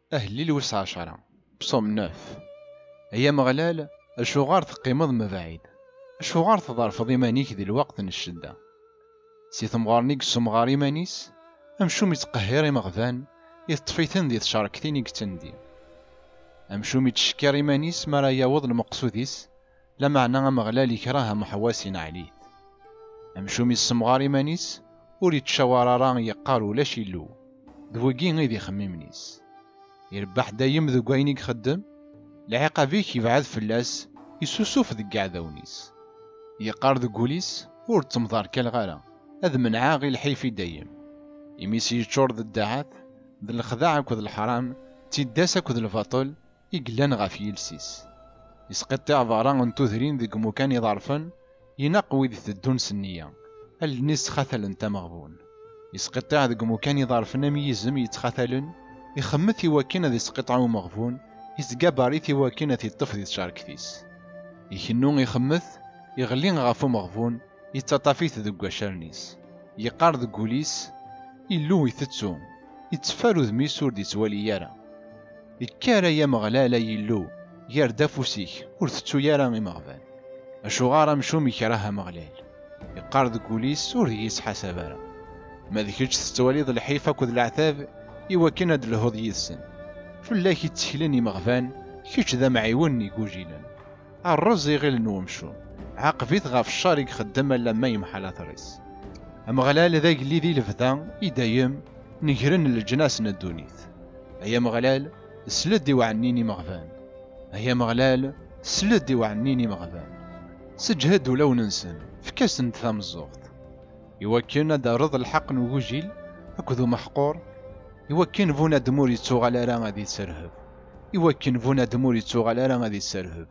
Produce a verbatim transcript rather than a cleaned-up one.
Ahellil wis ɛecṛa, psaume neuf. Ay Ameɣlal, acuɣer teqqimeḍ mebɛid? Acuɣer tḍerfeḍ iman-ik di lweqt n ccedda? Si temɣer-nni yessemɣar iman-is, amcum ittqehhir imeɣban, iteṭṭef-iten di tcerktin i yettandi. Amcum ittcekkir iman-is mi ara yaweḍ lmeqsud-is, lameɛna Ameɣlal ikreh ameḥwas ineɛl-it. Amcum issemɣar iman-is, ur ittcawar ara, yeqqar ulac Illu. D wigi i d ixemmimen-is. Irebbeḥ dayem deg wayen i ixeddem, lɛiqab-ik yebɛed fell-as, isusuf deg iɛdawen-is. Yeqqar deg wul-is, ur ttemḍerkaleɣ ara, ad menɛeɣ i lḥif i dayem. Imi-s yeččur d ddaɛat, d lexdeɛ akked leḥram, d tiddas akked lbaṭel, i yellan ɣef yiles-is. Isqiṭṭiɛ berra n tudrin deg imukan iḍerfen, inaq wid iteddun s nniya, allen-is ttxatalent ameɣbun. Isqiṭṭiɛ deg imukan iḍerfen am yizem yettxatalen, ixemmet i wakken ad isqiṭṭeɛ umeɣbun, isgabar-it i wakken ad t-iṭṭef di tcerket-is. Ikennu ixemmet, iɣelli ɣef umeɣbun, yettaṭṭaf-it deg wacaren-is. Yeqqar deg wul-is, Illu itettu, itteffer udem-is ur d-ittwali ara. Kker ay Ameɣlal ay Illu, ger-d afus-ik, ur tettu ara imeɣban. Acuɣer amcum ikreh Ameɣlal? Yeqqar deg wul-is ur iyi-ttḥasab ara. Ma d kečč tettwaliḍ lḥif akked leɛtab i wakken ad d-telhuḍ yid-sen. Fell-ak i tteklen imeɣban, kečč d amɛiwen n igujilen. Rreẓ iɣil n wemcum, ɛaqeb-it ɣef ccer i ixeddem alamma yemḥa later-is. Ameɣlal d agellid i lebda, i dayem, negren leǧnas n ddunit. Ay Ameɣlal, sel-d i uɛenni n imeɣban. Ay Ameɣlal, sel-d i uɛenni n imeɣban. Seǧhed ulawen-nsen, efk-asen-d tameẓẓuɣt. Iwakken ad d-terreḍ lḥeqq n ugujil akked umeḥqur, iwakken bunadem ur yettuɣal ara ad yetterheb. Iwakken bunadem ur yettuɣal ara ad yetterheb.